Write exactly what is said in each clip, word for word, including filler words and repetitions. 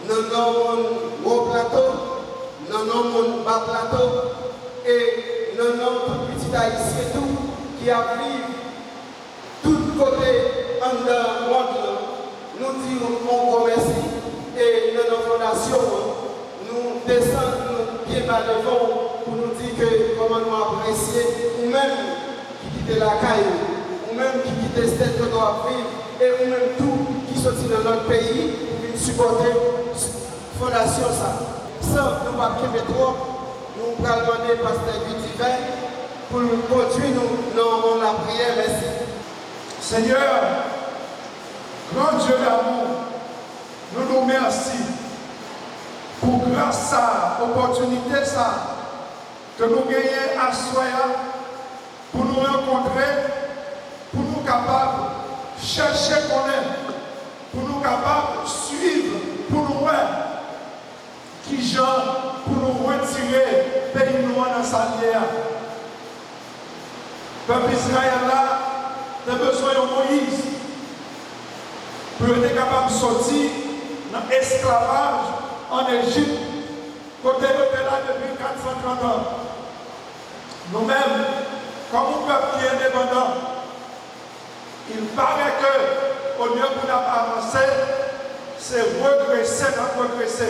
Nan non moun Wo Plato, nan non moun Ba Plato, e nan non tout pitit ayisyen tou ki ap viv tout kote anndan mond lan, nou di w yon gwo mèsi. E nan non fondasyon an, nou desann nou byen ba devan w pou nou di ke kòman nou apresye ou menm ki kite lakay ou, ou menm ki kite state kote w ap viv, e ou menm tou ki soti nan lòt peyi pou vin sipòte fondasyon sa. San nou pa kenbe twòp, nou pral mande pastè Guy Divin pou l kondui nou nan yon lapriyè. Mèsi. Senyè, gran Dye damou, nou di w mèsi pou gras sa, opòtinite sa ke nou genyen aswè a pou nou rankontre, pou nou kapab chèche konnen, pou nou kapab swiv, pou nou wè kijan pou nou retire peyi nou an nan sa l ye a. Pèp Izrayèl la te bezwen yon Moyiz pou yo te kapab soti nan esklavaj ann Ejip, kote yo te la depi kat san trant an. Nou menm, kòm yon pèp ki endepandan, il paraît que, olye pou n ap avanse, se regrese n ap regrese.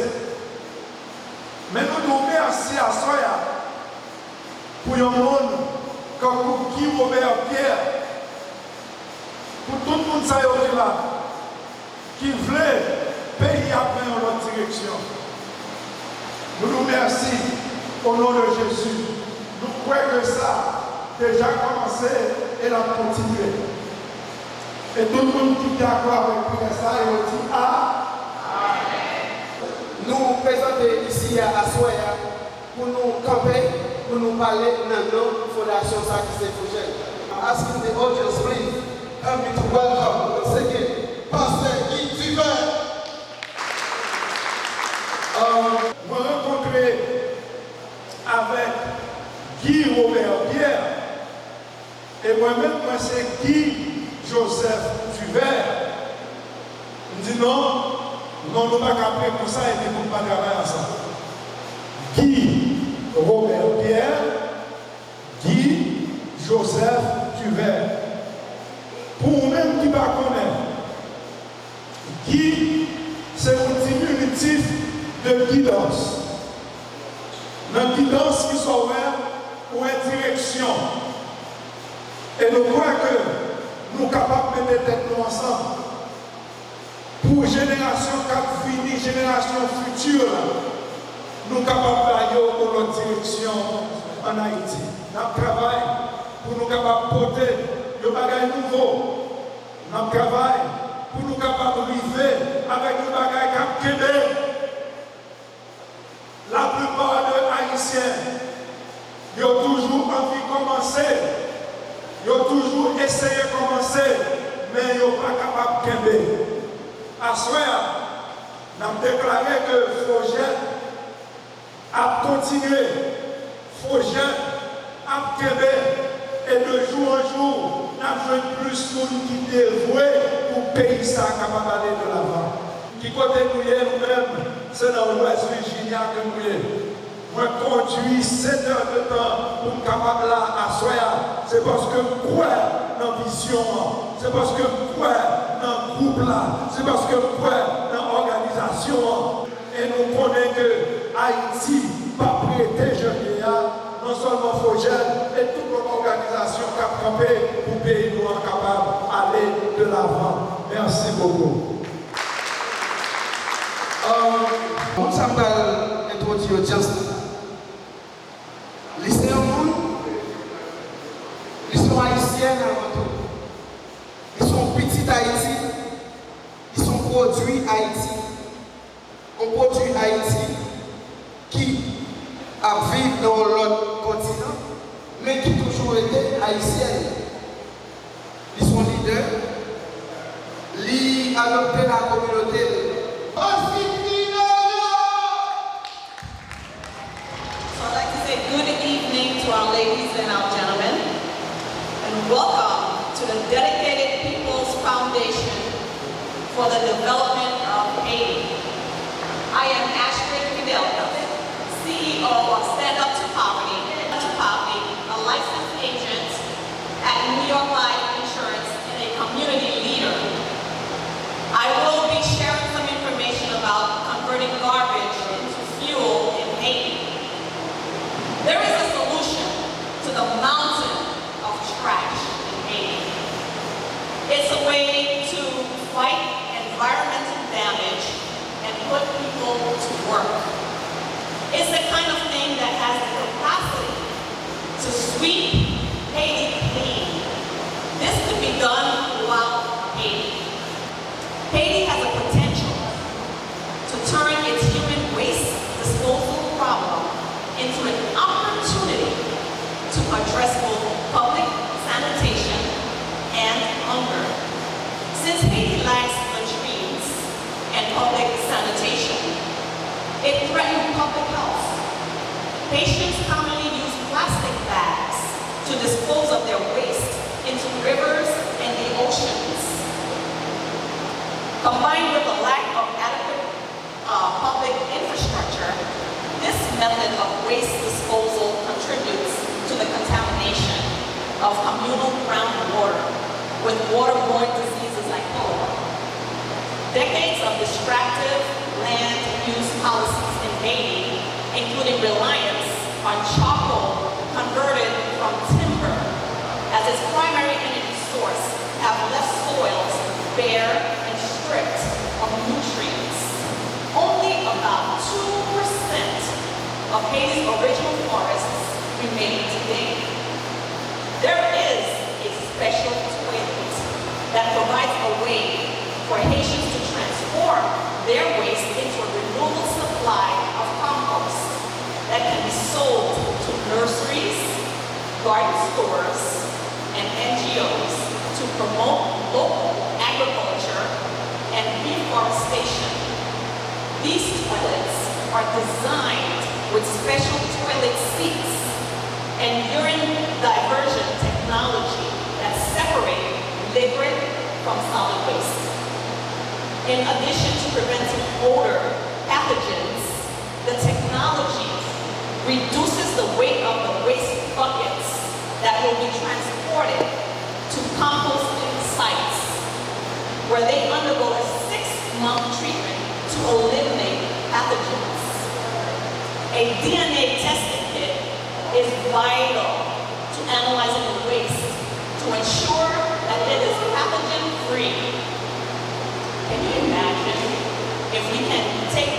Men nou di w mèsi aswè a pou yon moun kankou Guy Robert Pierre, pou tout moun sa yo ki la, ki vle peyi a pran yon lòt direksyon. Nou di w mèsi, o non de Jezi. Nou kwè ke sa deja kòmanse e l ap kontinye. E tout moun ki dakò avèk priyè sa, yo di a. Nou prezante isi a aswè a pou nou kanpe, pou nou pale nan non fondasyon sa ki se Fojèl. I'm asking the audience, please, help me to welcome once again Pastè Guy Divin. Mwen rankontre avèk Guy Robert Pierre, e mwen menm, mwen se Guy Joseph Duvert. M di non, non, nou pa ka pre konsa epi pou n pa travay ansanm. Guy Robert Pierre, Guy Joseph Duvert. Pou ou menm ki pa konnen, Guy se yon diminitif de guidance. Nan guidance ki sa w wè, ou wè direksyon. E nou kwè ke nou kapab mete tèt nou ansanm pou jenerasyon k ap vini, jenerasyon fiti la, nou kapab ba yo yon lòt direksyon ann Ayiti. N ap travay pou nou kapab pote yon bagay nouvo. N ap travay pou nou kapab rive avèk yon bagay k ap kenbe. Laplipa de Ayisyen, yo toujou anvi kòmanse, yo toujou eseye kòmanse, men yo pa kapab kenbe. Aswè a, n ap deklare ke Fojèl ap kontinye, Fojèl ap kenbe, e de jou an jou, n ap jwenn plis moun ki devwe pou peyi sa a kapab ale de lavan. Ki kote nou ye, nou menm? Se nan West Virginia ke nou ye. Mwen kondui sèt è de tan pou m kapab la aswè a. Se paske m kwè nan vizyon an. Se paske m kwè nan gwoup la. Se paske m kwè nan òganizasyon an. E nou konnen ke Ayiti p ap rete jan l ye a, non sèlman Fojèl, e tout lòt òganizasyon k ap kanpe pou peyi nou an kapab ale de lavan. Merci beaucoup. Euh, moun sa m pral entwodui odyans la. Li se yon moun Pwodui Ayiti, yon pwodui Ayiti ki ap viv nan yon lòt kontinan, men ki toujou rete ayisyèn. Li se yon lidè, li adopte la kominote l. Ospitino! So I'd like to say good evening to our ladies and our gentlemen, and welcome to the Dedicated People's Foundation for the Development of Haiti. I am Astrid Fidelka, C E O of Stand Up to Poverty, to Poverty, a licensed agent at New York Life Insurance and a community leader. I will be sharing some information about converting garbage into fuel in Haiti. There is a solution to the mountain of trash in Haiti. It's a way to fight environmental damage and put people to work. It's the kind of thing that has the capacity to sweep Haiti clean. This could be done throughout Haiti. Haiti has a potential to turn its human waste disposal problem into an opportunity to address both public sanitation and hunger. Since Haiti lacks latrines and public sanitation, it threatens public health. Haitians commonly use plastic bags to dispose of their waste into rivers and the oceans. Combined with a lack of adequate uh, public infrastructure, this method of waste disposal contributes to the contamination of communal groundwater with waterborne diseases like cholera. Decades of destructive land use policies in Haiti, including reliance on charcoal converted from timber as its primary energy source, have left soils bare and stripped of nutrients. Only about two percent of Haiti's original forests remain today. There is a special toilet that provides a way for Haitians to transform their waste into a renewable supply of compost that can be sold to nurseries, garden stores, and N G Os to promote local agriculture and reforestation. These toilets are designed with special toilet seats and urine diversion technology that separate liquid from solid waste. In addition to preventing odor pathogens, the technology reduces the weight of the waste buckets that will be transported to composting sites, where they undergo a six-month treatment to eliminate pathogens. A D N A testing kit is vital to analyzing the waste to ensure that it is pathogen-free. Can you imagine if we can take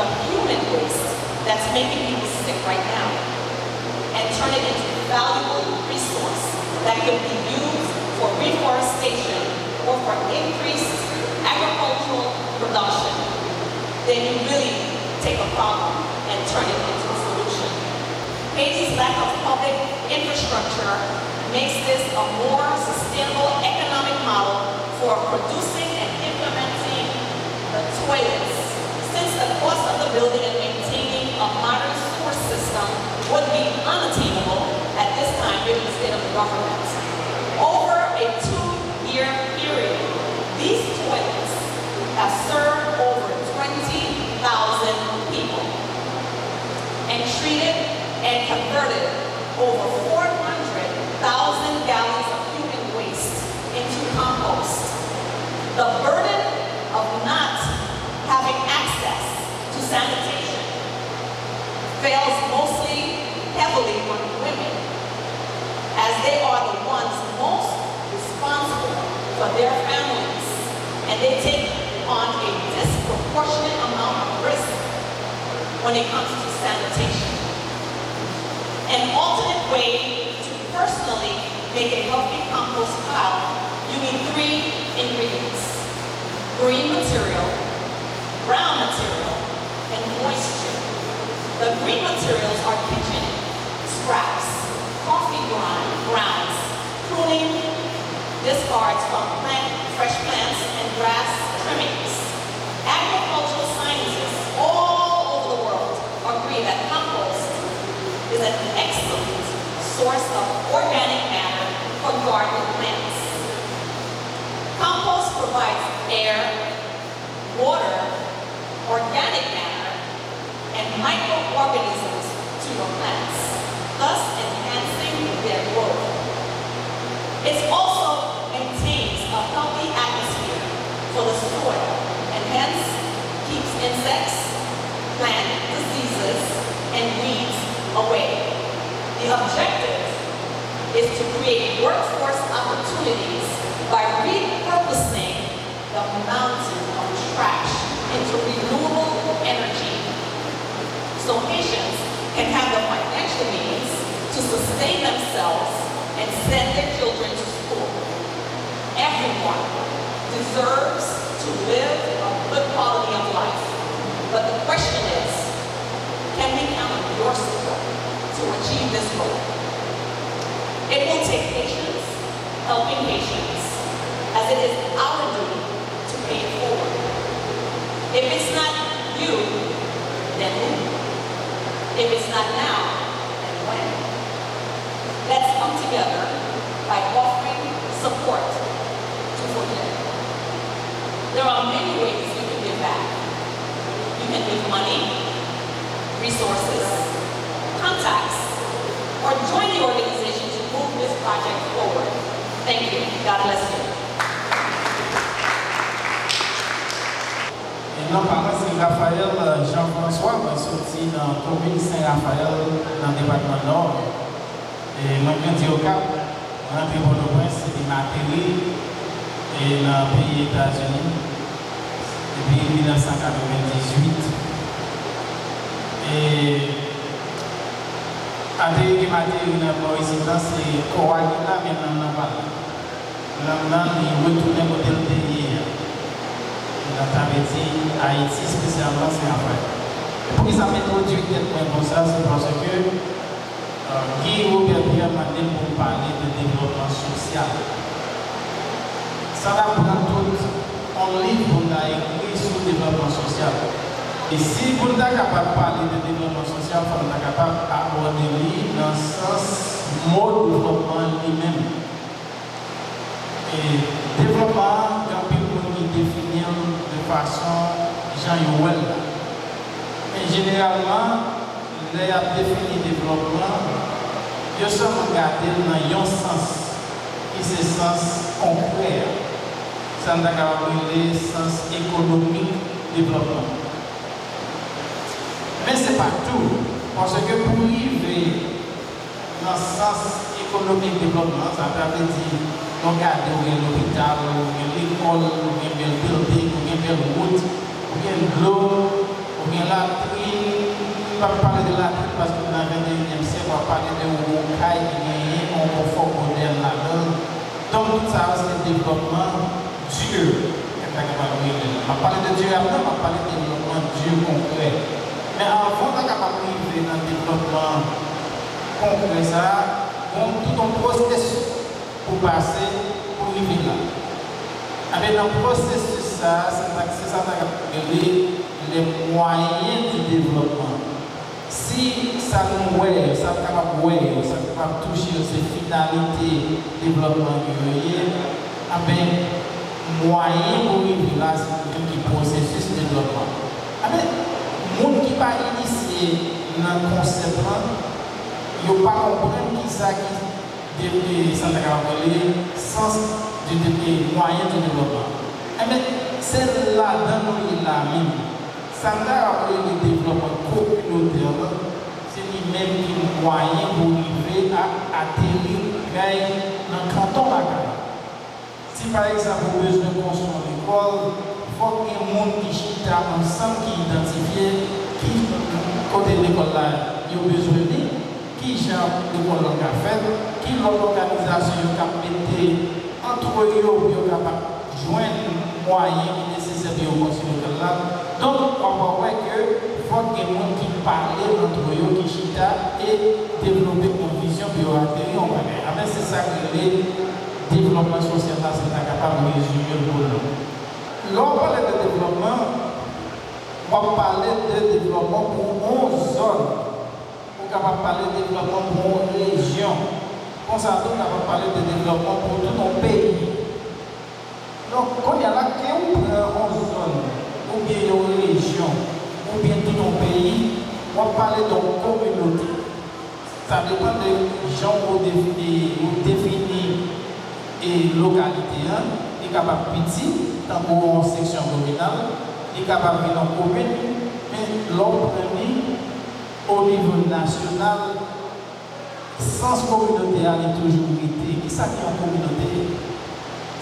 the human waste that's making people sick right now and turn it into a valuable resource that could be used for reforestation or for increased agricultural production? Then you really take a problem and turn it into a solution. Haiti's lack of public infrastructure makes this a more sustainable economic model for producing and implementing the toilets, since the cost of the building and maintaining a modern sewer system would be unattainable at this time given the state of the government. Over a two-year period, these toilets have served over twenty thousand people and treated and converted over four hundred thousand gallons of human waste into compost. The burden of not having access to sanitation falls mostly heavily on women, as they are the ones most responsible for their families, and they take on a disproportionate amount of risk when it comes to sanitation. An alternate way to personally make a healthy compost pile, you need three ingredients: green material, Brown material and moisture. The green materials are kitchen scraps, coffee grind, grounds, pruning discards from plant, fresh plants and grass trimmings. Agricultural scientists all over the world agree that compost is an excellent source of organic matter for garden plants. Compost provides air, water, organic matter, and microorganisms to your plants, thus enhancing their growth. It also maintains a healthy atmosphere for the soil and hence keeps insects, plant diseases, and weeds away. The objective is to create workforce opportunities by repurposing the mountain of trash into renewable energy so Haitians can have the financial means to sustain themselves and send their children to school. Everyone deserves to live a good quality of life, but the question is, can we count on your support to achieve this goal? It will take patience, helping Haitians, as it is our duty to pay it forward. If it's not you, then who? If it's not now, then when? Let's come together by offering support to Fojèn. There are many ways you can give back. You can give money, resources, contacts, or join the organization to move this project forward. Thank you. God bless you. E non pa mwen se Raphaël Jean François, mwen soti nan komin Sen Rafayèl, nan depatman Nò. E mwen grandi Okap, mwen rantre Pòtoprens, epi m ateri, e, nan peyi Etazini, depi mil nèf san katrevendizuit. E ateri ke m ateri nan bò isit la, se kò a ki la, men nanm nan pa la. Nanm nan, li retounen kote l te ye a. Sa vle di, Ayiti, espesyalman Sen Rafayèl. Poukisa m entwodui tèt mwen konsa? Se paske, euh, Guy Robert Pierre mande m pou m pale de devlopman sosyal. Sa t ap pran tout yon liv pou m ta ekri sou devlopman sosyal. E si pou n ta kapab pale de devlopman sosyal, fò n ta kapab abòde li nan sans mo devlopman li menm. E devlopman an, gen anpil moun ki defini l de fason jan yo wè l la. Men jeneralman, lè y ap defini devlopman, yo sèlman gade l nan yon sans, ki se sans konkrè a. Sa n ta kapab rele sans ekonomik devlopman. Men se pa tou, paske pou rive nan sans ekonomik devlopman an, sa ta vle di, lè w gade, ou gen lopital, ou gen lekòl, ou gen bèl bilding, ou gen bèl wout, ou gen dlo, ou gen latrin. M p ap pale de latrin paske nou nan venteyinyèm syèk, w ap pale de yon bon kay ki genyen yon konfò modèn ladan l. Donk, tout sa yo se devlòpman dire, ke n ta kapab rele l. M ap pale de dirab nan, m ap pale de devlòpman dire konkrè. Men anvan n ta kapab rive nan devlòpman konkrè sa a, gon tout yon pwosesis pou pase pou rive la. Ebyen, nan pwosesis sa a, se sa, se sa n ta kapab rele les moyens du développement. Si sa nou wè yo, sa n kapab wè yo, sa n kapab touche yo, se finalite devlòpman yo ye, enben, mwayen pou rive la, se toujou ki pwosesis devlòpman. Enben, moun ki pa inisye nan konsèp lan, yo pa konprann kisa ki de, e, sa n ta kapab rele sans du dé-, e, moyen du développement. Enben, se ladan nou ye la menm. Sa n ta rele devlòpman kominotè lan, se li menm ki mwayen pou rive a ateri gay nan kanton lakay. Si pa egzanp ou bezwen konstwi yon lekòl, fòk gen moun ki chita ansanm ki idantifye ki kote lekòl la yo bezwen li, kijan lekòl lan ka fèt, ki lòt òganizasyon yo ka mete antre yo pou yo kapab jwenn mwayen ki nesesè pou yo konstwi lekòl la. Donk, w ap wè ke fòk gen moun ki pale antre yo, ki chita e devlope yon vizyon pou yo ateri yon bagay. Anben, se sa k rele devlòpman sosyal la, si n ta kapab rezime l pou nou. Lè w pale de devlòpman, w ap pale de devlòpman pou yon zòn. Ou kapab pale de devlòpman pou yon rejyon. Konsa tou, ou kapab pale de devlòpman pou tout yon peyi. Donk, kounye a la, ke ou pran yon zòn, oubyen yon rejyon, oubyen tout yon peyi, w ap pale de yon kominote. Sa depann de jan ou defini, ou defini e lokalite a. Li kapab piti, tankou yon seksyon kominal, li kapab vin yon komin, men lè w pran li o nivo nasyonal, sans kominote a, li toujou rete. Kisa ki yon kominote?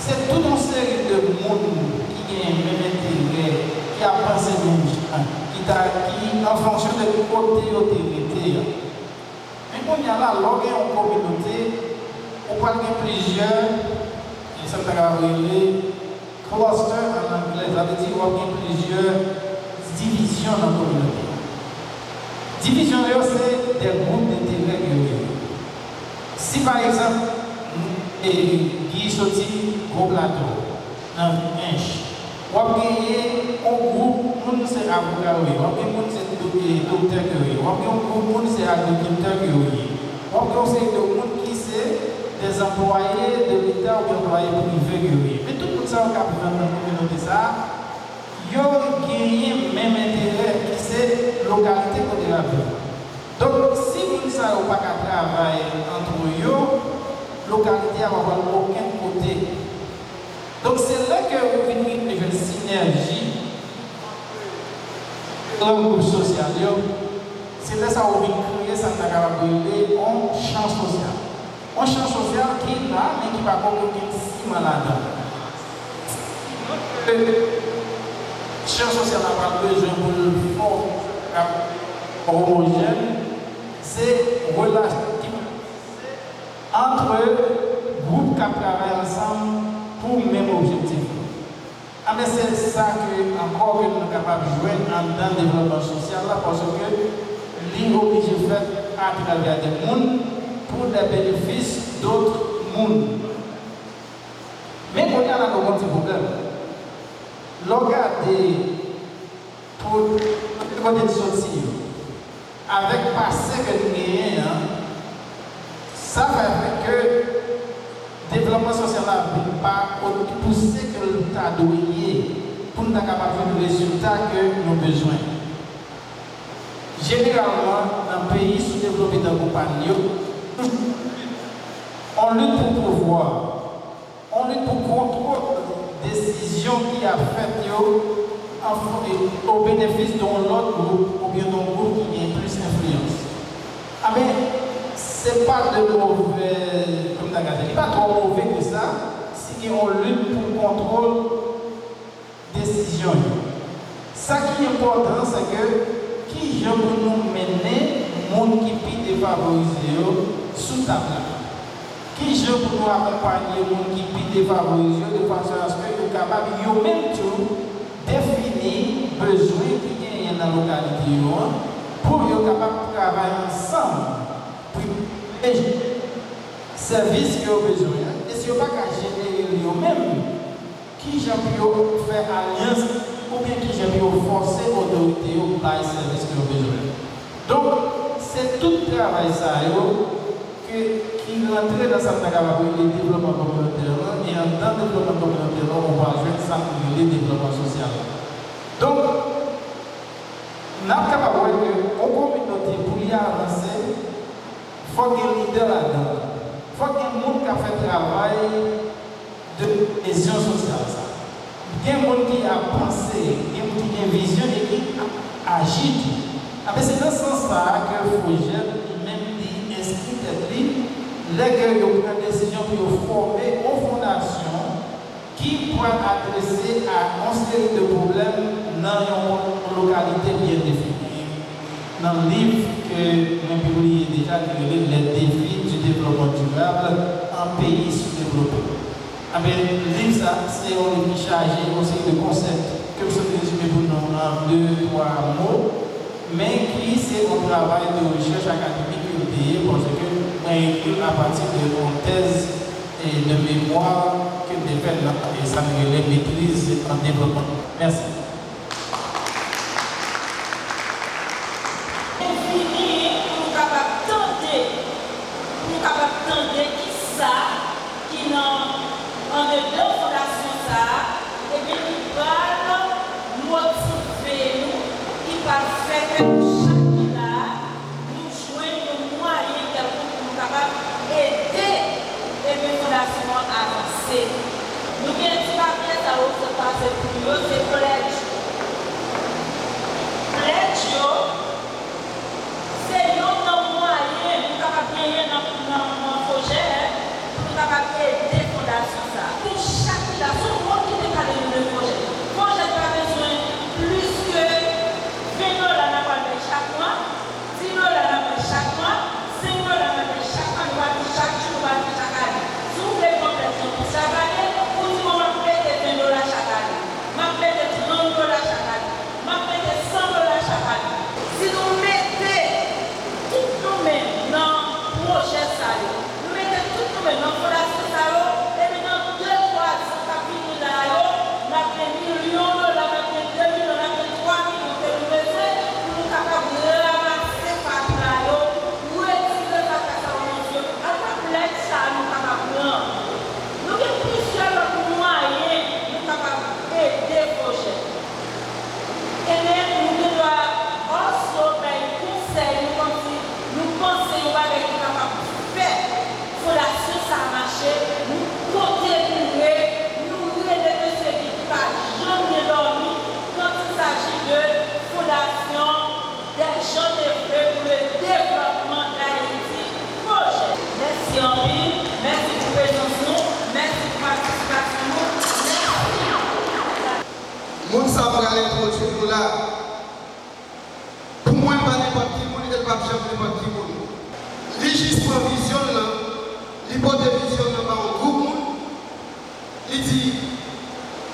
Se tout yon seri de moun ki gen menm enterè, ki ap panse menm jan, ki ta, ki an fonksyon de kote yo te rete a. Men kounye a la, lè w gen yon kominote, ou pral gen plizyè, e sa n ta kapab rele cluster an anglè, sa vle di w ap gen plizyè divizyon nan kominote a. Divizyon yo se de gwoup denterè ke yo ye. Si pa egzanp, e, Guy soti Gwo Plato, nan Ench, w ap genyen yon gwoup moun se avoka yo ye, w ap gen moun se do-, e, doktè ke yo ye, w ap gen yon gwoup moun se agrikiltè ke yo ye, w ap gen yon seri de moun ki se de anplwaye de leta oubyen anplwaye prive ke yo ye. Men tout moun sa yo k ap viv nan kominote sa a, yo genyen menm enterè ki se lokalite kote y ap viv. Donk, si moun sa yo pa ka travay antre yo, lokalite a pa pral okenn kote. Donk, se lè ke ou vin rive jwenn sinèji ant diferan gwoup sosyal yo, se lè sa ou vin kreye sa n ta kapab rele yon chan sosyal. Yon chan sosyal ki la, men ki pa gen okenn siman ladan l. Chan sosyal la pral bezwen pou l fò, omojèn, se relasyon ki antre gwoup k ap travay ansanm pou menm objektif. Anben, se sa ke ankò ke nou kapab jwenn anndan devlòpman sosyal la, paske li oblije fèt atravè de moun pou de benefis dòt moun. Men kounye a la, nou gen yon ti pwoblèm. Lè w gade pou kote n soti yo, avèk pase ke n genyen an, sa fè ke devlòpman sosyal la vin pa osi pouse ke l ta dwe ye pou n ta kapab jwenn rezilta ke nou bezwen. Jeneralman, nan peyi soudevlope tankou pa n yo, on lit pou pouvwa, on lit pou kontwòl desizyon ki ap fèt yo an fon-, e, o benefis de yon lòt gwoup oubyen de yon gwoup ki gen plis enfliyans. Anben, se pa de movè, kòm ta gade, li pa twò move ke sa, si gen yon lit pou kontwòl desizyon yo. Sa ki enpòtan, se ke kijan pou nou mennen moun ki pi defavorize yo sou tab la. Kijan pou nou akonpanye moun ki pi defavorize yo de fason aske yo kapab yo menm tou defini bezwen ki genyen nan lokalite yo an, pou yo kapab travay ansanm pou yo sèvis ke yo bezwen an. E si yo pa ka jenere l yo menm, kijan pou yo fè alyans oubyen kijan pou yo fòse otorite yo bay sèvis ke yo bezwen. Donk, se tout travay sa yo ke, ki rantre nan sa n ta kapab rele devlòpman kominotè lan, e anndan devlòpman kominotè lan, ou va jwenn sa n rele devlòpman sosyal la. Donk, n ap kapab wè ke yon kominote, pou li avanse, fòk gen lidè ladan l. Fòk gen moun k ap fè travay de kohezyon sosyal sa. Gen moun ki ap panse, gen moun ki gen vizyon e ki ap aji tou. Anben, se nan sans sa a ke Fojèl li menm li enskri tèt li lè ke yo pran desizyon pou yo fòme yon fondasyon ki pral adrese a yon seri de pwoblèm nan yon lokalite byen defini. Nan liv ke mwen pibliye deja, ki rele Les défis du développement durable en pays sous-développé. Anben, liv sa, se yon liv ki chaje yon seri de konsèp ke m sot rezime pou nou de twa mo, men ki se yon travay de rechèch akademik ke l te ye, paske mwen ekri l apati de yon tèz e de memwa ke m te fè nan, e sa n rele metriz an devlopman. Mèsi. Nou vini pou nou kapab tande, pou nou kapab tande kisa ki nan, andedan fondasyon sa a, ebyen, ki pral motive nou, ki pral fè ke nou chak ki la a, nou jwenn yon mwayen kèlkonk pou nou kapab ede, ebyen, fondasyon an avanse. Nou gen ti papye sa yo, se pase pou yo, se pledge. Pledge yo, se yonn nan mwayen nou kapab genyen nan, nan, nan pwojè, pou nou kapab ede fondasyon sa a. Pou chak ki la, se yon moun ki te pale nou de pwojè. Pwojè pa bezwen plis ke ven dola n ap al bay chak mwa, di dola n ap bay chak mwa, senk dola n ap bay chak mwa, nou pa di chak jou, nou pa di chak ane. Si w vle pran pledge lan pou chak ane, ou di, "Bon, m ap mete ven dola chak ane, m ap mete trant dola chak ane." M ap mete san dola chak ane. Si nou mete tout nou menm nan pwojè sa yo, nou mete tout nou menm nan fondasyon sa yo, epi nan de, twa zan k ap vini la yo, n ap gen milyon dola, n ap gen de milyon, n ap gen twa milyon ke nou bezwen pou nou kapab ranmase fatra yo, retire fatra sa yo nan zye nou. Ann pran pledge sa a nou kapab pran. Nou gen plizyè lòt mwayen nou kapab ede pwojè. Ebyen, nou gen dwa also bay konsèy nou kòmsi nou panse yon bagay ki kapab fè fondasyon sa a mache, nou kontinye, nou rele mesye Guy ki pa janm gen dòmi quand il s'agit de Fondation des gens dévoués pour le développement d'Haïti, pwojè. Mèsi anpil, mèsi pou prezans nou, mèsi pou patisipasyon nou, mèsi. Moun sa m pral entwodui nou la, pou mwen, l pa nenpòt ki moun e l p ap janm nenpòt ki moun. Li jis pran vizyon l lan, li pote vizyon l lan ba yon gwoup moun, li di,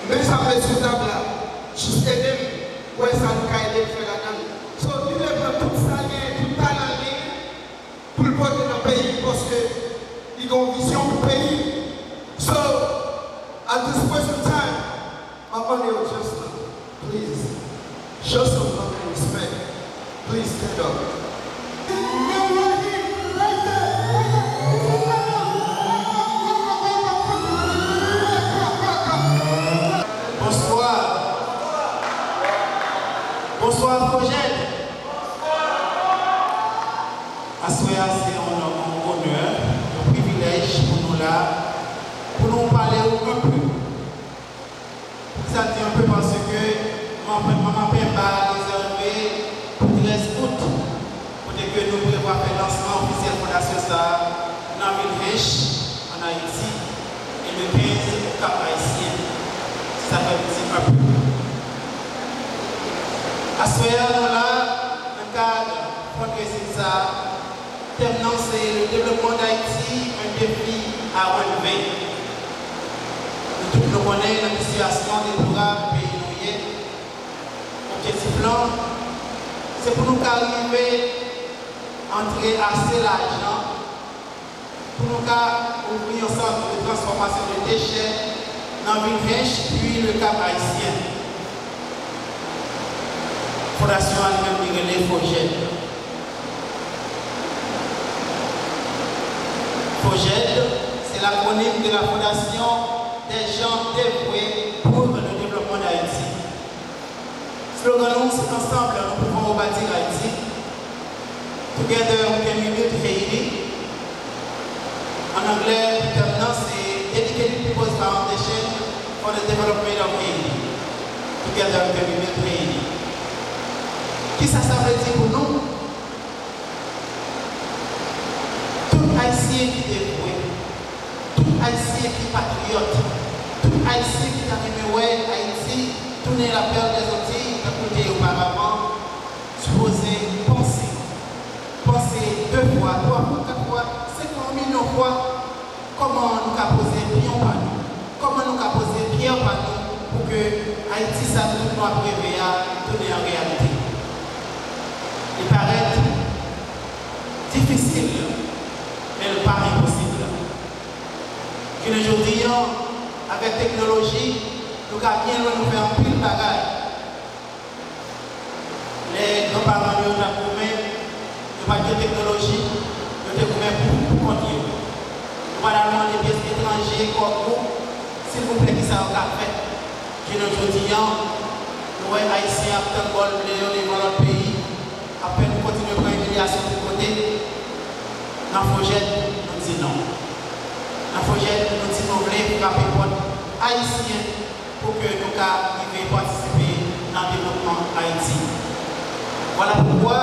"Men sa m met sou tab la, jis ede m wè sa nou ka ede m fè ladan l." So, li vle pran tout sa l genyen, tout talan l genyen, pou l pote nan peyi, paske li gen yon vizyon pou peyi. So, at this present time, m ap mande yo just, please, show some love and respect. Please stand up. Bonswa. Bonswa, Fojèd. Aswè a, se yon onè, yon privilèj pou nou la, pou nou pale w un peu. Poukisa di un peu? Paske Manman, Manman Penba rezève pou trèz out, kote ke nou prevwa fè lansman ofisyèl fondasyon sa a nan vil Hinche, ann Ayiti, e le kenz Kap Ayisyen. Se sa k fè m di un peu. Aswè a, nou la nan kad fundraising sa a. Tèm nan se Le développement d'Haïti, un défi à relever. Nou tout nou konnen nan ki sitiyasyon deplorab peyi nou ye. Objektif lan, se pou nou ka rive antre ase lajan pou nou ka ouvri yon sant de transfòmasyon de dechè nan vil Hinche, puis le Cap Haïtien. Fondasyon an li menm li rele Fojèd. Fojèd, se l'acronyme de la Fondation des gens dévoués pour le développement d'Haïti. Slogan nou, se Ansanm, nou pouvons rebâtir Haïti. Together we can rebuild Haiti. An anglè, tèm nan se Dedicated People's Foundation for the Development of Haiti. Together we can rebuild Haiti. Kisa sa vle di pou nou? Tout Ayisyen ki devwe, tout Ayisyen ki patriyòt, tout Ayisyen ki ta renmen wè Ayiti tounen la perle des Antilles tankou l te ye oparavan, sipoze panse, panse de fwa, twa fwa, kat fwa, senk fwa, yon milyon fwa, kòman nou ka poze pyon pa nou, kòman nou ka poze pyè pa nou pou ke Ayiti sa nou tout nou ap reve a tounen an reyalite. Li parèt difisil, men l pa enposib. Jounen jodi a, avèk teknoloji, nou ka byen lwen nou fè anpil bagay. Lè granparan nou yo t ap goumen, yo pa t gen teknoloji, yo te goumen pou, pou kont yo. Ou pa t al mande pyès etranje kòb ou, silvouplè, kisa yo ka fè. Jounen jodi a, nou wè Ayisyen ap tann bòl ble yo devan lòt peyi, ap fè nou kontinye pran imilyasyon tout kote. Nan Fojèd, nou di non. Nan Fojèd, nou di nou vle frape pòt ayisyen pou ke nou ka rive patisipe nan devlopman Ayiti. Vwala poukwa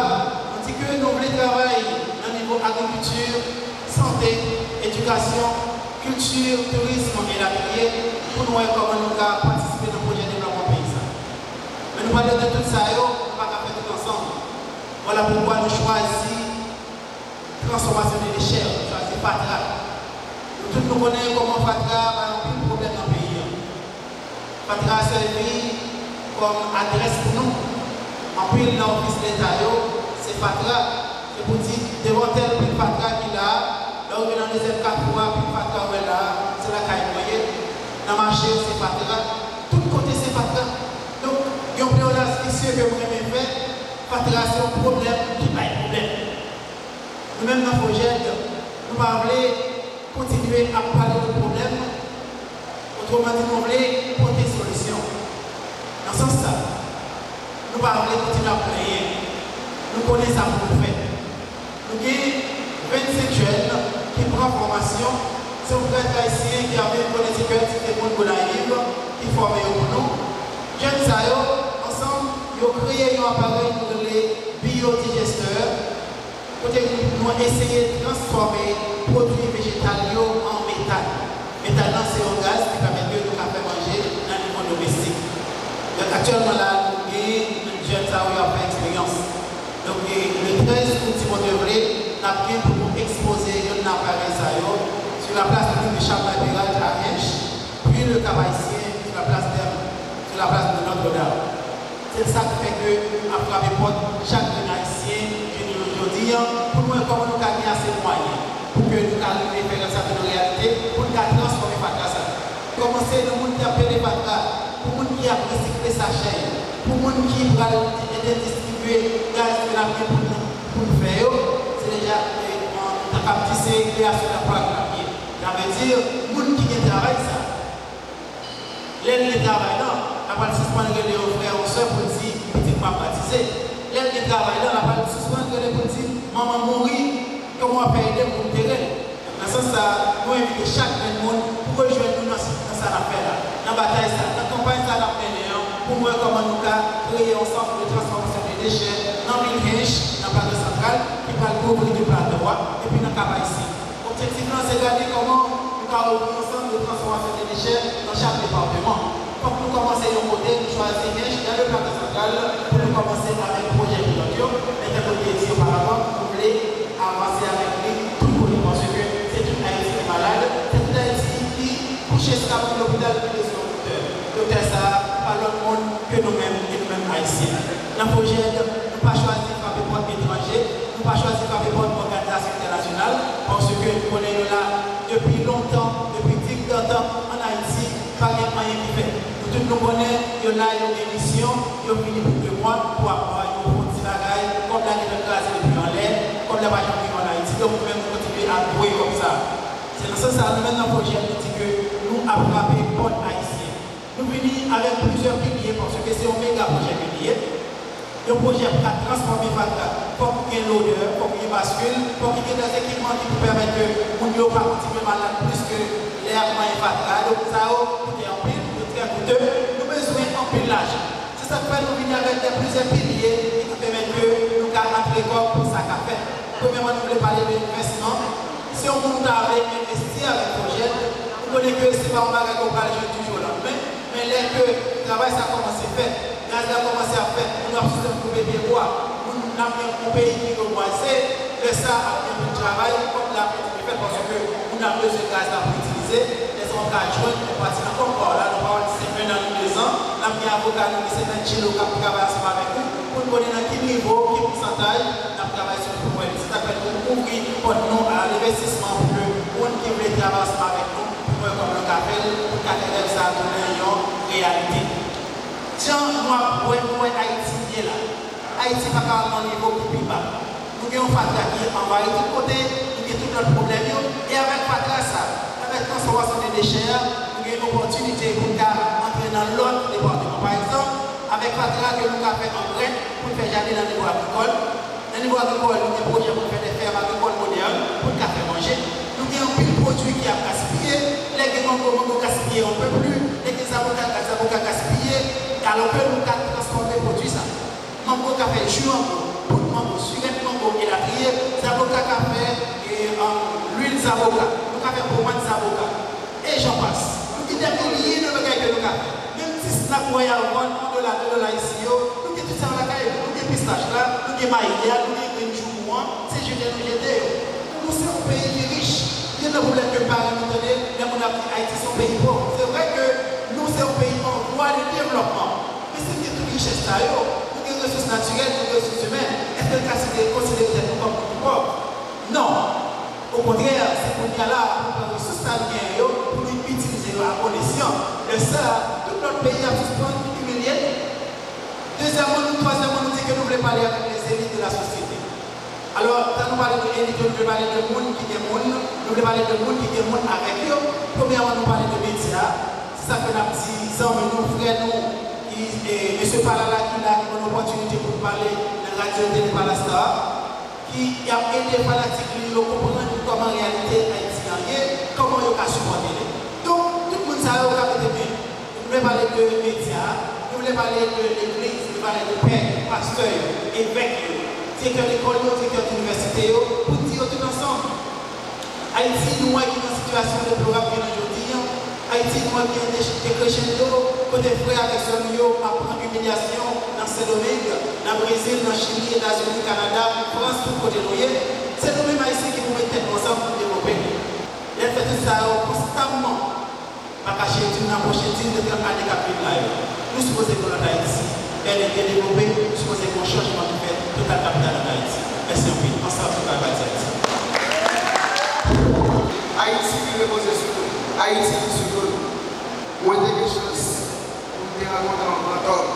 nou di ke nou vle travay nan nivo agrikilti, sante, edikasyon, kilti, tourism elatriye, pou nou wè kòman nou ka patisipe nan pwojè devlòpman peyi sa. Men nou pale de tout sa yo, nou pa ka fè tout ansanm. Vwala poukwa nou chwazi transfòmasyon de dechè, nou chwazi fatra. Nou tout nou konnen kòman fatra bay anpil pwoblèm nan peyi a. Fatra sèvi kòm adrès pou nou. Anpil nan ofis leta yo, se fatra. Se pou di, devan tèl pil fatra ki la a, lè w rive nan dezyèm kafou a, pil fatra w wè la a, se lakay mwen ye. Nan mache yo, se fatra. Tout kote, se fatra. Donk, gen yon pleyonaj visye ke m renmen fè, fatra se yon pwoblèm ki bay pwoblèm. Nou menm nan Fojèd, nou pa vle kontinye ap pale de pwoblèm, otreman di, nou vle pote solisyon. Nan sans sa, nou pa vle kontinye ap plenyen. Nou konnen sa pou nou fè. Nou gen vennsenk jèn ki pran fòmasyon, se yon prèt ayisyen ki ap viv Konektikèt, se moun Gonayiv ki fòme yo pou nou. Jèn sa yo, ansanm, yo kreye yon aparèy nou rele biyodijenstè, kote nou eseye transfòme pwodui vejetal yo an metàn. Metàn nan se yon gaz ki pèmèt ke nou ka fè manje nan nivo domestik. Donk, aktyèlman la, nou gen jèn sa yo ap fè eksperyans. Donk, e, le trèz out, si Bondye vle, n ap gen pou nou ekspoze youn nan aparèy sa yo sou la plas piblik de Champlain Peralt a Hinche, puis le Cap Haïtien sou la plas Tèm, sou la plas de Notre-Dame. Se sa k fè ke nou ap frape pòt chak grenn Ayisyen jounen jodi a, pou nou wè kòman nou ka gen ase mwayen pou ke nou ka rive fè rèv sa vin yon reyalite, pou nou ka transfòme fatra sa. Kòmanse nan moun ki ap pede fatra, pou moun ki ap resikle sachè yo, pou moun ki pral ede distribye gaz ke n ap gen pou nou, pou nou fè yo, se deja, e, nou ta kab di se kreyasyon danplwa ke n ap gen. Sa vle di, moun ki gen travay sa, lè l gen travay la, l ap pral sispann rele yon frè, yon sè pou l di, "Pitit mwen ap batize." Lè l gen travay la, l ap pral sispann rele pou l di, "Manman m mouri, kòman w ap fè ede m pou m antere l?" Nan sans sa, nou envite chak grenn moun pou rejwenn nou nan, nan sa n ap fè la, nan batay sa, nan kanpay sa n ap mennen an, pou nou wè kòman nou ka kreye yon sant de transfòmasyon de dechè nan vil Hinche, nan Plato Santral, ki pral kouvri tout plato a, epi nan Kap Ayisyen. Objektif lan se gade kòman nou ka ouvri yon sant de transfòmasyon de dechè nan chak depatman. Fòk nou kòmanse yon kote, nou chwazi Hinche, nan le Plato Santral, pou nou kòmanse avèk pwojè pilòt yo, men tankou m te di oparavan, nou vle avanse avèk li tout kote, paske se tout Ayiti ki malad, se tout Ayiti ki kouche eskab nan lopital ki bezwen yon doktè. Doktè sa a, pa lòt moun ke nou menm, e nou menm Ayisyen. Nan Fojèd, nou pa chwazi frape pòt etranje, nou pa chwazi frape pòt òganizasyon entènasyonal, paske nou konnen yo la depi lontan, depi digdantan ann Ayiti, pa gen anyen ki fèt. Nou tout nou konnen, yo la, yo gen misyon, yo vini pou de mwa, pou ap ba yo fon ti bagay, kòb la gentan kraze depi anlè, kòb la pa janm rive ann Ayiti, donk nou menm nou kontinye ap voye kòb sa. Se nan sans sa, nou menm nan Fojèd, nou di ke nou ap frape pòt ayisyen. Nou vini avèk plizyè pilye, paske se yon mega pwojè ke li ye. Yon pwojè pou ka transfòme fatra, fòk ou gen lodè, fòk ou gen baskil, fòk ou gen dè ekipman ki pou pèmèt ke moun yo pa kontinye malad plis ke lè y ap manyen fatra. Donk, sa yo koute anpil, yo trè koute, nou bezwen anpil lajan. Se sa k fè nou vini avèk de plizyè pilye ki ka pèmèt ke nou ka antre kòb pou sa ka fèt. Premyèman, nou vle pale de envèsman. Si yon moun ta vle envesti avèk Fojèd, nou konnen ke se pa yon bagay ke w pral jwenn di jou o landmen, men lè ke travay sa kòmanse fèt, gaz la kòmanse ap fèt, moun yo ap sispann koupe pyebwa, moun, n ap gen yon peyi ki rebwaze, lè sa ap gen anpil travay, kòb la ap kontinye fèt, paske moun ap bezwen gaz la pou itilize, lè sa w ap ka jwenn yon pati nan kòb pa w la, nan pawòl di se ennan ni dezan, n ap gen Avoka nou ki se Mèt Gillo k ap travay ansanm avèk nou pou n konnen nan ki nivo, ki pousantaj n ap travay sou li pou nou wè. Se sa k fè nou ouvri pòt nou a envestisman pou ke moun ki vle travay ansanm avèk nou, pou nou wè kòman nou ka fè l, pou n ka fè rèv sa a tounen yon reyalite. Jan nou ap wè, nou wè Ayiti ye la. Ayiti pa ka al nan nivo ki pi ba. Nou gen yon fatra ki anvayi tout kote, nou gen tout lòt pwoblèm yo, e avèk fatra sa, avèk transfòmasyon de dechè a, nou gen opòtinite pou n ka antre nan lòt depatman. Pa egzanp, avèk fatra ke nou ka fè angrè pou n fè jaden nan nivo agrikòl. Nan nivo agrikòl, nou gen pwojè pou n fè de fèm agrikòl modèn, pou n ka fè manje. Nou gen anpil pwodui ki ap gaspiye. Lè gen mango, mango gaspiye, on peut plus. Lè gen zaboka, zaboka gaspiye, alò ke nou ka transfòme pwodui sa. Mango ka fè ji mango, poud mango, sirèt mango, elatriye. Zaboka ka fè, e, um, lwil zaboka. Nou ka fè pomad zaboka. E jan pas. Nou gen dè milye de bagay ke nou ka fè. Menm ti snack Royal One, yon dola, de dola isi yo, nou gen tout sa yo lakay nou. Nou gen pistach la, nou gen mayi a, nou gen grenn joumou an, se jete nou jete yo. Nou se yon peyi ki rich. Gen de pwoblèm ke m pa renmen tande, lè moun ap di Ayiti se yon peyi pòv. Se vre ke nou se yon peyi an vwa de devlòpman. Men si n gen tout richès sa yo, nou gen resous natirèl, nou gen resous imèn, èske n ka konsidere, konsidere tèt nou kòm moun ki pòv? Non. Okontrè, se kounye a la pou nou pran resous sa nou genyen yo, pou nou itilize yo a bon esyan. Lè sa, tout lòt peyi ap sispann imilye nou. Dezyèmman, nou, twazyèmman, nou di ke nou vle pale avèk lèzelit de la sosyete. Alò, lè nou pale de elit yo, nou vle pale de moun ki gen moun, nou vle pale de moun ki gen moun avèk yo. Premyèman, nou pale de medya. Se sa fè n ap di zanmi nou, frè nou, ki, e, mesye Palala ki la, ki ban nou opòtinite pou n pale nan radyo tele Palas la, ki, ki ap ede fanatik li yo konprann kòman reyalite Ayiti an ye, kòman yo ka sipòte li. Donk, tout moun sa yo ka mete men. Nou vle pale de medya, nou vle pale de legliz, nou vle pale de pè, pastè yo, evèk yo, direktè lekòl yo, direktè inivèsite yo, pou n di yo tout ansanm. Ayiti, nou wè ki nan sitiyasyon deplorab ke nan jodi an. Ayiti, nou wè ki an de-, decrescendo, kote frè avèk sè nou yo ap pran imilyasyon nan Sendomeng, nan Brezil, nan Chili, Etazini, Kanada, Frans, tout kote nou ye. Se nou menm Ayisyen ki pou met tèt nou ansanm pou n devlope. Lè n fè tout sa yo konstamman, pa kache di m nan pwochen dis, trant ane k ap vin la yo, nou sipoze gen yon lòt Ayiti, bèl e byen devlope, nou sipoze gen yon chanjman ki fèt total kapital an Ayiti. Mèsi anpil. Ansanm nou ka bati Ayiti. Ayiti ki repoze sou nou. Ayiti ki sou do nou. Mwen te gen chans pou m te rankontre yon grandòm.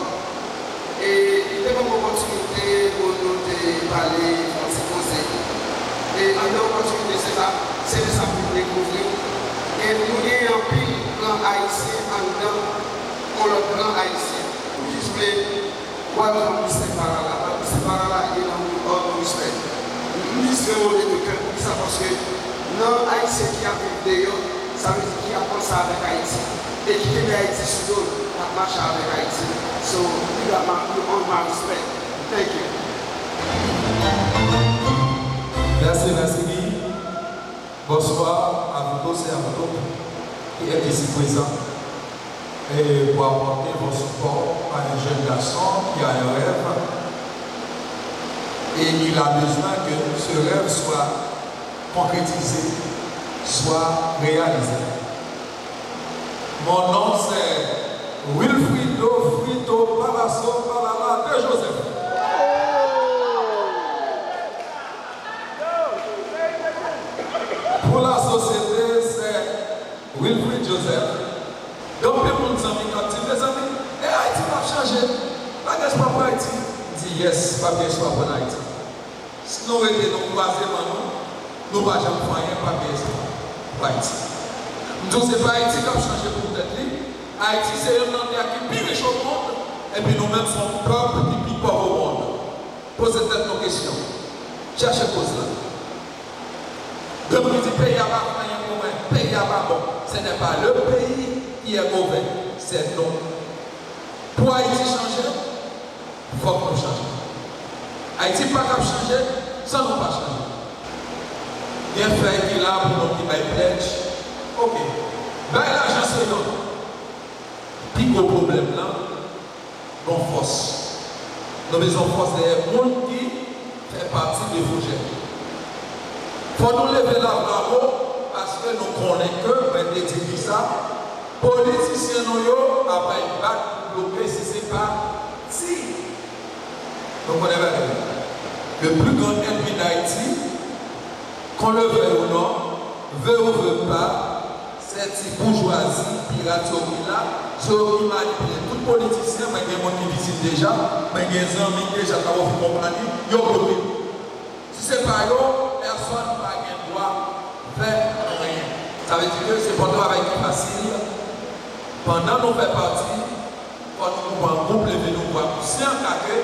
E li te ban m opòtinite pou nou te pale, fè yon ti koze. E anndan opòtinite se sa, se de sa pou nou dekouvri. E nou gen anpil gran ayisyen anndan yon lòt gran ayisyen. M jis vle welcome Mistè Palala. Mistè Palala, you know, with all due respect. M jis vle mande de kè, poukisa? Paske nan ayisyen ki ap viv deyò, sa vle di ki ap panse avèk Ayiti e ki kenbe Ayiti sou do l, k ap mache avèk Ayiti. So, big up, my, you earn my respect. Thank you. Mèsi, mèsi, Guy. Bonswa a vous tous et à vous toutes ki isi prezan, e pou apòte yon sipò a yon jèn gason ki a yon rèv, e il a besoin que ce rêve soit concrétisé, soit réalisé. Mon nom c'est Wilfrido Frito Palasso Palala de Joseph. Pour la société, c'est Wilfrid Joseph. Gen anpil moun, zanmi, k ap di, mezanmi, e Ayiti p ap chanje. Pa gen espwa pou Ayiti. M di, yes, pa gen espwa pou Ayiti. Si nou rete, nou kwaze men nou, nou pa janm fè anyen, pa gen espwa pou Ayiti. M di w, se pa Ayiti k ap chanje pou tèt li. Ayiti se youn nan tè ki pi rich o mond, epi nou menm se yon pèp ki pi pòv o mond. Poze tèt nou kesyon. Chèche koz la. Donk, nou di peyi a pa fè anyen pou mwen, peyi a pa bon. Ce n'est pas le pays qui est mauvais, c'est nous. Pou Ayiti chanje, fòk nou chanje. Ayiti pa t ap chanje san nou pa chanje. Gen fèy ki la pou moun ki bay pledge. Ok. Bay lajan se youn. Pi gwo pwoblèm nan, gon fòs. Nou bezwen fòs dèyè moun ki fè pati de pwojè. Fò nou leve lavwa wo, paske nou konnen ke, mwen te di li sa, politisyen nou yo ap bay bak Bloke si se pa ti. Nou konnen bagay la. Le plus grand ennemi d'Haïti, qu'on le veuille ou non, veut ou veut pas, se ti boujwazi pirat yo ki la, se yo ki manipile tout politisyen. Mwen gen moun ki vizit deja, mwen gen zanmi ki deja t ap ofri konpani, yo bloke. Si se pa yo, pèsonn pa gen dwa fè anyen. Sa vle di ke se pa yon travay ki fasil. Pandan nou fè pati, fò nou pran gwoup leve nou vwa konsyan ka ke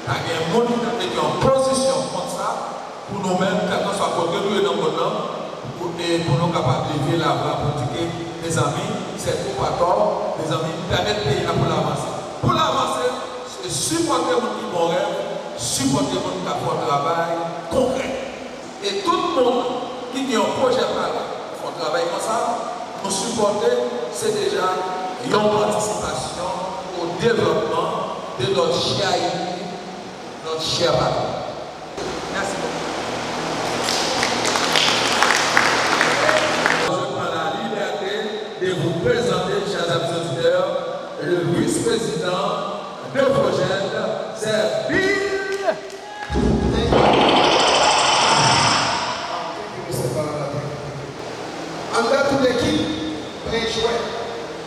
ta gen moun ki ta mete an pozisyon kont sa pou nou menm, kèlkanswa kote nou ye nan mond lan, pou, e pou nou kapab leve lavwa pou di ke, mezanmi, se tou pa tò, mezanmi, pèmèt peyi a pou l avanse. Pou l avanse, se sipòte moun ki gen rèv, sipòte moun k ap fè yon travay konkrè. E tout moun ki gen yon pwojè parèy pou fè yon travay konsa, nou sipòte, se deja yon patisipasyon au développement de notre cher Haïti, notre cher patron. Merci beaucoup. Je prends la liberté de vous présenter, chers amis auditeurs, le vice-président de Fojèd, c'est Bill. Thank you. Ah, thank you, Mister Barabate. Anndan tout ekip, gen jwè.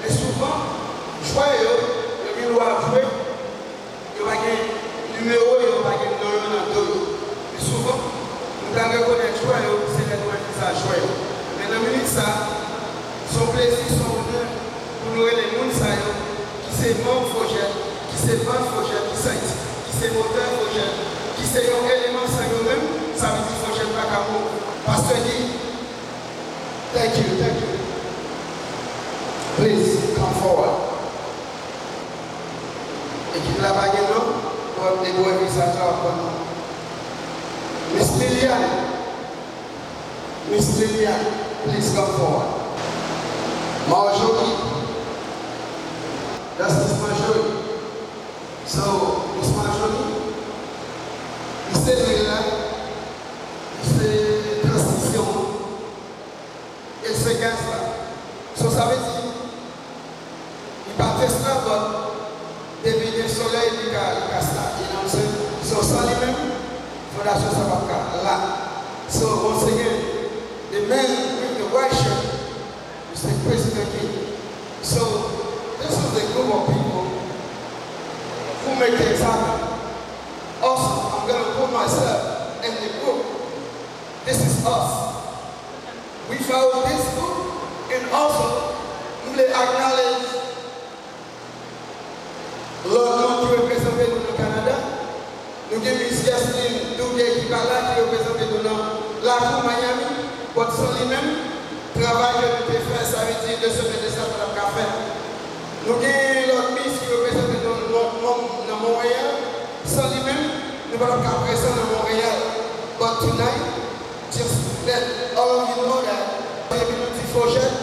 Men souvan, jwè yo, yo gen dwa jwe, yo pa gen nimewo yo, pa gen non yo nan do yo. Men souvan, nou ka rekonèt jwè yo, se lè nou wè vizaj jwè yo. Men nan minit sa, se yon plezi, se yon onè pou nou rele moun sa yo, ki se manm Fojèd, ki se vant Fojèd, ki se, ki se motè Fojèd, ki se yon eleman, san yo menm, sa vle di Fojèd pa ka mouri. Pastè Guy, thank you, thank you. Please, come forward. Ekip la pa gen non, but e bò vizaj la w ap konn non. Miss Liliane, Miss Liliane, please come forward. Marjorie, Justice Marjorie. So, Miss Marjorie, li se lwil la, li se transmisyon an, e l se gaz la. So, sa vle di, li pa test la, but depi gen solèy, li ka, li ka start, you know what I'm saying? So, san li menm, fondasyon sa p ap ka la. So, once again, the man with the white shirt, Mister President King. So, this is a group of people who make things happen. Also, I'm gonna put myself in the group. This is us. Without this group, and also, m vle acknowledge lòt moun ki reprezante nou nan Kanada. Nou gen Miss Jasmine Douguet ki pa la, ki reprezante nou nan lakou Miami. But san li menm, travay ke nou te fè, sa vle di de semèn de sa, nou pa t ap ka fèt. Nou gen lòt Miss ki reprezante nou nan, nan, nan Monreyal. San li menm, nou pa t ap ka prezan nan Monreyal. But tonight, just let all of you know that, depi nou di Fojèd,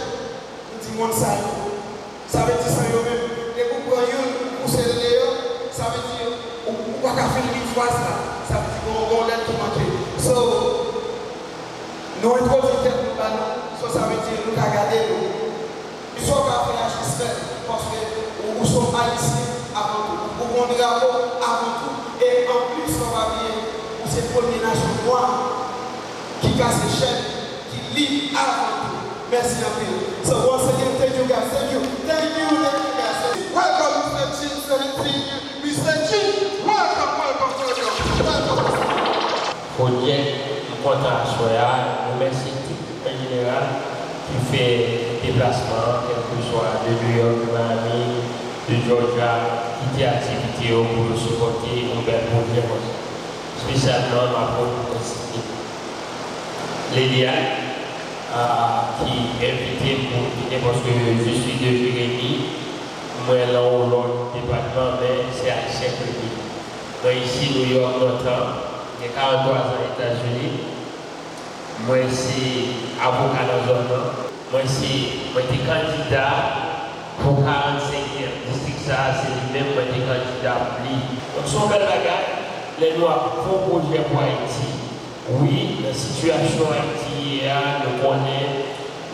nou di moun sa yo. Sa vle di san yo menm. Depi w pran youn, ou pouse l deyò, sa vle di ou, ou pa ka fin li fraz la. Sa vle di gon, gon lèt ki manke. So, nou entwodui tèt nou ba nou. So, sa vle di nou ka gade nou. Misye w ka fè a jis fè, paske ou, ou se yon Ayisyen avan tou. Ou gon drapo avan tou. E anplis, fò w pa bliye, ou se premye nasyon nwa ki kase chèn, ki lib avan tou. Mèsi anpil. So, once again, thank you guys. Thank you. Thank you, thank you guys. Welcome, Mister Chin seventeen. Mister Chin, welcome, welcome, welcome. Welcome, Mister Chin. Fojèd, m kontan aswè a. Mwen remèsye tout an jeneral ki fè deplasman an, kèlkeswa de New York, de Miami, de Georgia, kite aktivite yo pou yo sipòte yon bèl pwojè konsa. Espesyalman, m ap remèsye Liliane, a, ki envite m pou m vini, paske je suis de Jérémie, mwen, l'un ou l'autre depatman, men se Ayisyen ke m ye. Mwen isi New York lontan, gen karant twa zan Etazini. Mwen se avoka nan zòn nan. Mwen se, mwen te kandida pou karannsenkyèm distrik sa a, se li menm mwen te kandida pou li. Donk, se yon bèl bagay lè nou ap fè yon pwojè pou Ayiti. Wi, nan sitiyasyon Ayiti ye a, nou konnen,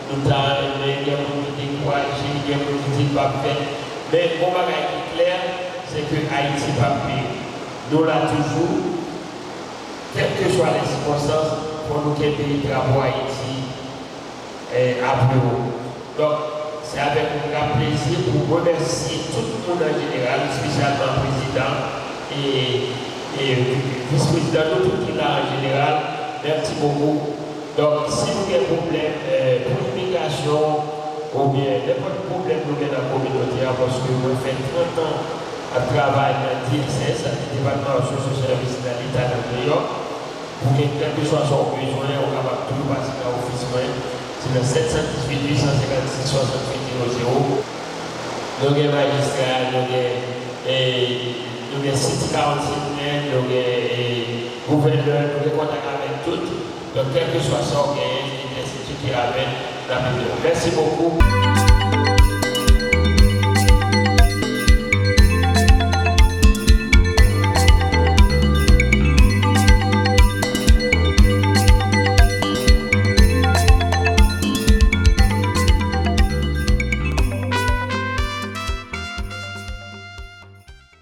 nou ta renmen, gen moun ki dekouraje, gen moun ki di l p ap fèt. Men, gon bagay ki Klè, se ke Ayiti p ap peri. Nou la toujou, kèlkeswa lè sikonstans, fò nou kenbe drapo Ayiti eh, a pli wo. Donk, se avèk yon gran plezi pou m remèsye tout moun an jeneral, espesyalman prezidan e, e vis prezidan, nou tout ki la an jeneral. Mèsi bokou. Donk, si nou gen pwoblèm eh, pou imigrasyon oubyen nenpòt pwoblèm nou gen nan kominote a, paske mwen fè trant an ap travay nan D S S, Depatman Ressources Services nan Leta nan New York. Pou gen kèlkeswa sa w bezwen, ou kapab toujou pase nan ofis mwen. Se nan sèt san dizuit, uit san senkannsis, swasanntuit zewo zewo. Nou gen majistra, nou gen, e, nou gen City Councilman, nou gen e, gouvènè, nou gen kontak avèk tout. Donk, kèlkeswa sa w genyen, enstitiyasyon avèk, n ap ede w. Mèsi bokou.